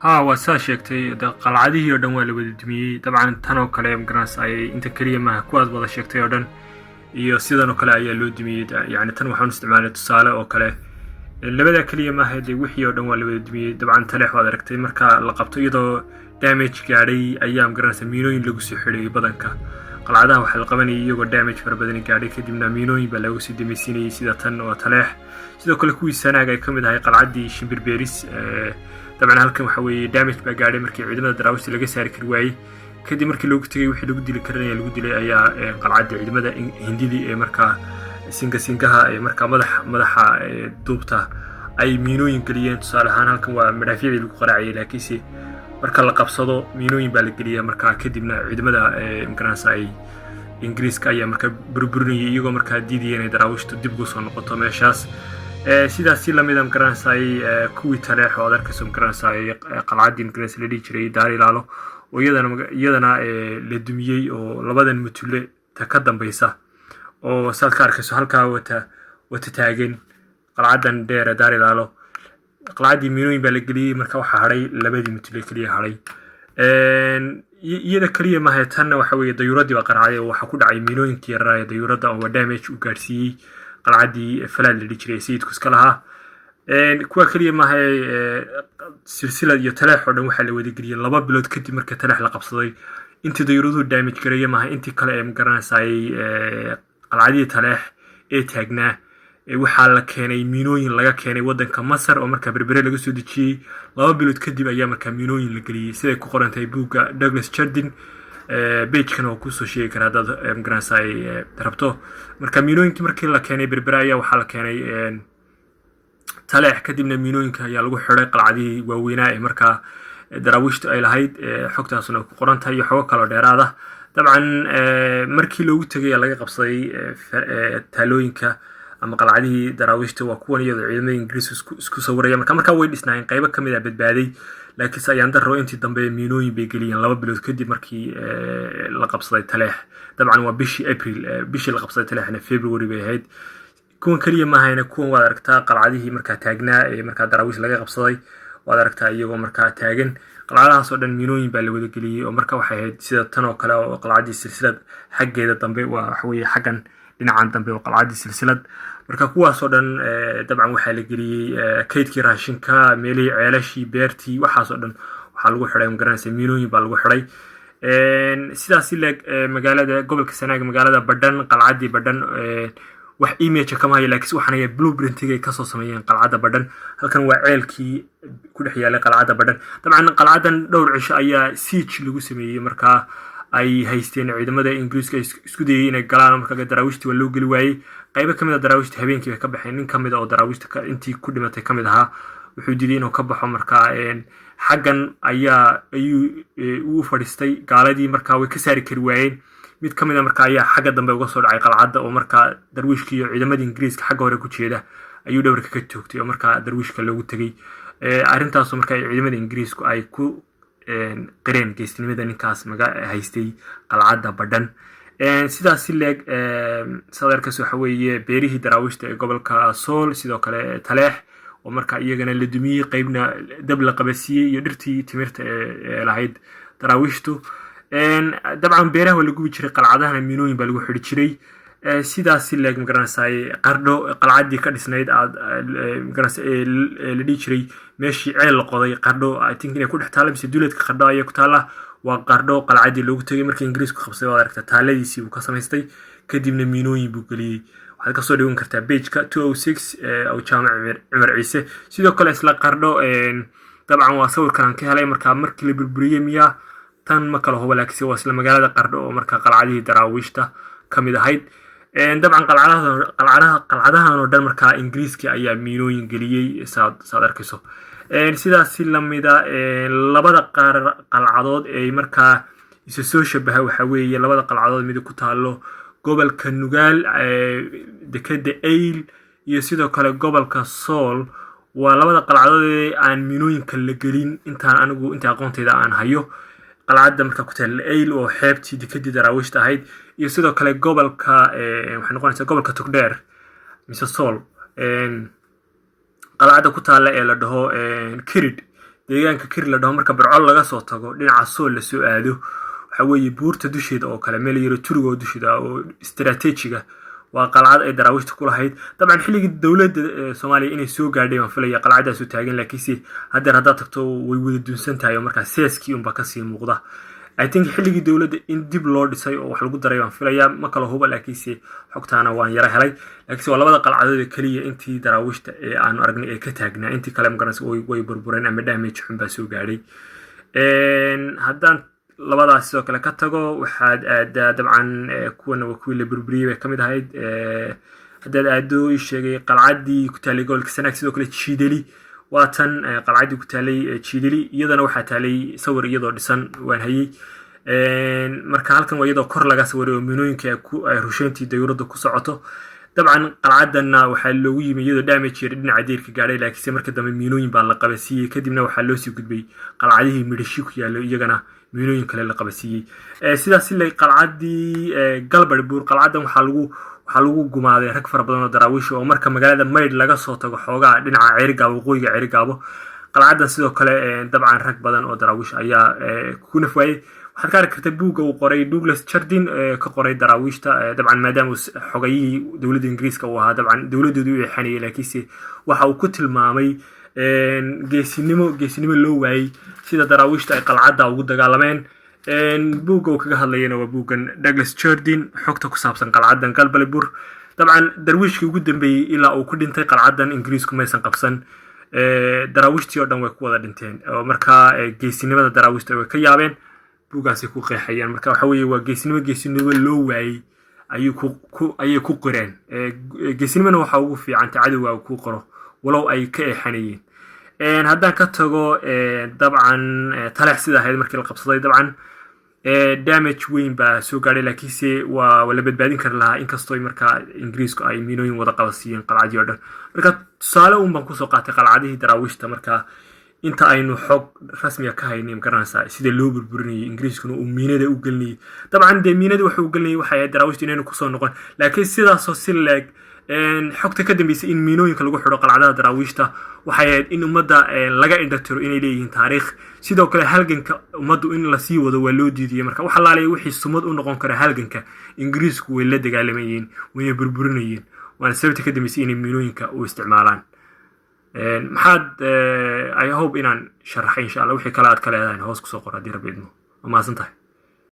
Ha, waa saa sheegtay. Qalcadihii oo dhan waa la wada dumiyey. Dabcan tan oo kale, magaranaysa, ayay inta keliya maaha, kuwaad wada sheegtay oo dhan iyo sidan oo kale ayaa loo dumiyey. Yani tan waxaan isticmaalay tusaale oo kale, labada keliya maaha, dee wixii oo dhan waa la wada dumiyey. Dabcan Taleex waad aragtay, marka la qabto iyadoo damage gaadhay ayaa, magaranaysa, miinooyin lagu soo xidhayay. Badanka qalcadaha waxaa la qabanayay iyagoo damage fara badani gaadhay, kadibna miinooyin baa lagu sii damaysiinayay, sida tan oo Taleex. Sidoo kale kuwii Sanaag ay ka mid ahay qalcaddii Shimbirbeeris. Dabcan halkan waxa weeye damage baa gaadhay markii ciidamada Daraawiishta laga saari kari waayey. Kadib markii loogu tegay, wixii lagu dili karanaya lagu dilay ayaa qalcaddii ciidamada Hindidii ee markaa singa singaha ee markaa madaxa duubta ay miinooyin geliyeen. Tusaale ahaan halkan waa madhaafiicdii lagu qaraacayay, laakiinse marka la qabsado miinooyin baa la geliya. Markaa kadibna ciidamada, magaranaysa, ay Ingiriiska ayaa markaa burburinayay, iyagoo markaa diidaya inay Daraawiishtu dib ugu soo noqoto meeshaas. Sidaas si lamida, magaranaysaay, kuwii Taleex oo aad arkayso, magaranaysaay, qalcaddii, magaranaysa, la dhihi jiray Daar Ilaalo oo iyadana la dumiyey, oo labadan mutule ta ka dambaysa oo saad ka arkayso halkaa wata taagan qalcaddan dheere Daar Ilaalo. Qalcaddii miinooyin baa la geliyey, marka waxaa hadhay labadii mutule keliya hadhay. Iyada keliya maaha, tanna waxa weeye dayuuraddii baa qaracday oo waxaa ku dhacay miinooyinkii yararaaya dayuuradda oo damage u gaadhsiiyey qalcaddii Falaad la dhihi jiray ee Sayidku iska lahaa. Kuwa keliya maaha, Silsilad iyo Taleex oo dhan waxaa la wadageliyey 2 bilood kadib marka Taleex la qabsaday. Intii dayuuraduhu damage gareeye maaha, intii kale ee, magaranaysaay, qalcadihii Taleex ee taagnaa waxaa la keenay miinooyin laga keenay waddanka Masar oo markaa Berbere laga soo dejiyey. 2 bilood kadib ayaa markaa miinooyin la geliyey, siday ku qoran tahay buugga Douglas Jardine. Page-kan oo kusoo sheegi kara haddaad, magaranaysaay, rabto. Marka miinooyinkii markii la keenay Berbere ayaa waxaa la keenay Taleex, kadibna miinooyinka ayaa lagu xiday qalcadihii waaweynaa ee markaa Daraawiishtu ay lahayd. Xogtaasuna ku qoran tahay iyo xogo kaloo dheeraad ah. Dabcan markii loogu tegay laga qabsaday taalooyinka ama qalcadihii Daraawiishta waa kuwan, iyadoo ciidamada Ingiriiska isku sawiraya. Markaa way dhisnaayeen, qaybo kamid a badbaaday, laakiinse ayaan daro intii dambe miinooyin bay geliyeen 2 bilood kadib markii la qabsaday Taleex. Dabcan waa bishii April, bishii la qabsaday Taleexna February bay ahayd. Kuwan keliya maahayna, kuwan waad aragtaa qalcadihii markaa taagnaa ee markaa Daraawiish laga qabsaday, waad aragtaa iyagoo markaa taagan. Qalcadahaas oo dhan miinooyin baa la wada geliyey oo marka waxay ahayd sida tan oo kale oo qalcaddii Silsilad xaggeeda dambe, waa waxaweye xaggan dhinacan dambe oo qalcaddii Silsilad. Marka kuwaasoo dhan dabcan waxaa la geliyey kaydkii raashinka, meelihii ceelashii, beertii, waxaasoo dhan waxaa lagu xiday, magaranaysa, miinooyin baa lagu xiday. Sidaas leeg magaalada gobolka Sanaag, magaalada Badhan, qalcaddii Badhan wax image kama hayo, laakiin waxaan hayaa blueprintiga ay kasoo sameeyeen qalcadda Badhan. Halkan waa ceelkii ku dhex yaalay qalcadda Badhan. Dabcan qalcaddan dhowr cisho ayaa siege lagu sameeyey, markaa ay haysteen ciidamada Ingiriiska, ay isku dayay inay galaan. Marka Daraawiishtii waa loo geli waayey. Qaybo kamid a Daraawiishta habeenkii bay ka baxeen. Nin kamid a oo Daraawiishta intii ku dhimatay kamid ahaa wuxuu diiday inuu ka baxo. Markaa xaggan ayaa ayuu uu fadhiistay. Gaaladii markaa way ka saari kari waayeen. Mid ka mid a marka ayaa xagga dambe uga soo dhacay qalcadda oo markaa darwiishkii iyo ciidamadii Ingiriiska xagga hore ku jeeda ayuu dhabarka ka toogtay oo markaa darwiishka loogu tegey. Arrintaasoo marka ciidamada Ingiriisku ay ku qireen geestinimada ninkaas maga haystay qalcadda Badhan. Sidaas si leeg, saad arkayso, waxa weeye beerihii Daraawiishta ee gobolka Sool, sidoo kale Taleex oo marka iyagana la dumiyey, qeybna dab la qabasiiyey, iyo dhirtii timirta ee lahayd Daraawiishtu. Dabcan beeraha waa la gubi jiray, qalcadahana miinooyin baa lagu xidhi jiray. Sidaas si leeg, magaranaysaay, Qardho qalcaddii ka dhisnayd aad magaranaysa la dhihi jiray meeshii ceel la qoday Qardho, I think inay ku dhex taalla mise duleedka Qardho ayay ku taalla. Waa Qardho qalcaddii loogu tegay markii Ingiriisku qabsaday. Waad aragtaa, taaladiisii buu ka samaystay, kadibna miinooyin buu geliyey. Waxaad kasoo dhigan kartaa page-ka 206 oo Jaamac Cumar Ciise. Sidoo kale isla Qardho, dabcan waa sawirkan aan ka helay markaa markii la burburiyey miyaa, tan ma kala hubo, laakiinse waa isla magaalada Qardho oo markaa qalcadihii Daraawiishta ka mid ahayd. Dabcan qalcadahan oo dhan markaa Ingiriiska ayaa miinooyin geliyey, saad arkayso. Sidaas si lamida labada qaar qalcadood ee markaa isa soo shabaha waxa weeye labada qalcadood mid ku taalo gobolka Nugaal, dekeda Eyl, iyo sidoo kale gobolka Sool. Waa labada qalcadood ee aan miinooyinka la gelin intaan anigu inta aqoontayda aan hayo. Qalcadda markaa ku taalla Eyl oo xeebtii dekadii Daraawiishta ahayd, iyo sidoo kale gobolka, waxay noqonaysaa gobolka Togdheer mise Sool, qalcadda ku taalla ee la dhaho Kirid. Deegaanka Kir la dhaho, marka Barcol laga soo tago, dhinaca Sool lasoo aado, waxa weeye buurta dusheeda oo kale, meel yaro turiga oo dusheeda oo istaraatiijiga, waa qalcad ay Daraawiishta ku lahayd. Dabcan xilligii dowladda Soomaaliya inay soo gaadhay baan filaya qalcadaasu taagan, laakiinse haddeer haddaad tagto way wada dunsan tahay oo markaa seeskii unbaa kasii muuqda. I think xilligii dowladda in dib loo dhisay oo wax lagu daray baan filayaa, ma kala huba, laakiinse xogtaana waan yara helay. Laakiinse waa labada qalcadood ee keliya intii Daraawiishta ee aanu aragnay ee ka taagnaa. Intii kale, magaranaysa, way burbureen ama damage xun baa soo gaadhay. Haddaan labadaas sidoo kale ka tago, waxaad aadaa dabcan kuwana waa kuwii la burburiyey bay kamid ahayd. Haddaad aado, ii sheegay qalcaddii ku taalay gobolka Sanaag, sidoo kale Jiidali, waa tan qalcaddii ku taalay Jiidali. Iyadana waxaa taalay sawir iyadoo dhisan waan hayey. Marka halkan waa iyadoo kor laga sawiray oo minooyinka ay rusheyntii dayuuradda ku socoto. Dabcan qalcadanna waxaa loogu yimi iyadoo damage yar dhinaca deyrka gaadhay, laakiinse marka dambe miinooyin baa la qabasiiyey. Kadibna waxaa loosii gudbay qalcadihii Midhashi ku yaallo, iyagana miinooyin kale la qabasiiyey. Sidaas sila qalcaddii Galbarbuur, qalcaddan waxaa lagu gumaaday rag fara badan oo Daraawiisha, oo marka magaalada Maydh laga soo tago xoogaa dhinaca Ceerigaabo, waqooyiga Ceerigaabo. Qalcaddan sidoo kale dabcan rag badan oo Daraawiish ayaa ku naf waayey. Waxaad ka arki karta buugga uu qoray Douglas Jardine, ka qoray Daraawiishta. Dabcan maadaama uu xogayihii dowladda Ingiriiska uu ahaa, dabcan dowladoodu u eexanayay, laakiinse waxa uu ku tilmaamay geesinimo, geesinimo loo waayey sida Daraawiishta ay qalcadda ugu dagaalameen. Buugga uu kaga hadlayana waa buuggan Douglas Jardine, xogta ku saabsan qalcaddan Galbalibur. Dabcan darwiishkii ugu dambeeyey ilaa uu ku dhintay qalcaddan Ingiriisku maysan qabsan. Daraawiishtii oo dhan way ku wada dhinteen oo markaa geesinimada Daraawiishta way ka yaabeen, buuggaasay ku qeexayaan. Marka waxa weeye waa geesinimo, geesinimo loo waayey ayuu ku ayay ku qireen. Geesinimona waxaa ugu fiicanta cadowga kuu qoro, walow ay ka eexanayeen. Haddaan ka tago dabcan Taleex, sida ahayd markii la qabsaday, dabcan damage weyn baa soo gaadhay, laakiinse waa la badbaadin kari lahaa, inkastoo markaa Ingiriisku ay miinooyin wada qabasiiyeen qalcadii oo dhan. Marka tusaale un baan kusoo qaatay qalcadihii Daraawiishta. Marka inta aynu xog rasmiga ka haynay, magaranaysaa, sida loo burburinayay, Ingiriiskuna uu miinada u gelinayay. Dabcan dee miinada wuxuu u gelinayay waxay ahayd Daraawiishta inaynu kusoo noqon, laakiin sidaasoo si leeg xogta ka dambeysay in miinooyinka lagu xidho qalcadaha Daraawiishta waxay ahayd in ummadda laga indhatiro inay leeyihiin taariikh. Sidoo kale halganka ummaddu in lasii wado waa loo diidiyey. Marka wax alaalaya wixii sumad u noqon kara halganka, Ingiriisku way la dagaalamayeen, wayna burburinayeen, waana sababta ka dambeysay inay miinooyinka u isticmaalaan. Maxaad, I hope inaan sharaxay insha Allah. Wixii kale aad ka leedahay hoos kusoo qor haddii Rabbi idmo. Waa mahadsan tahay.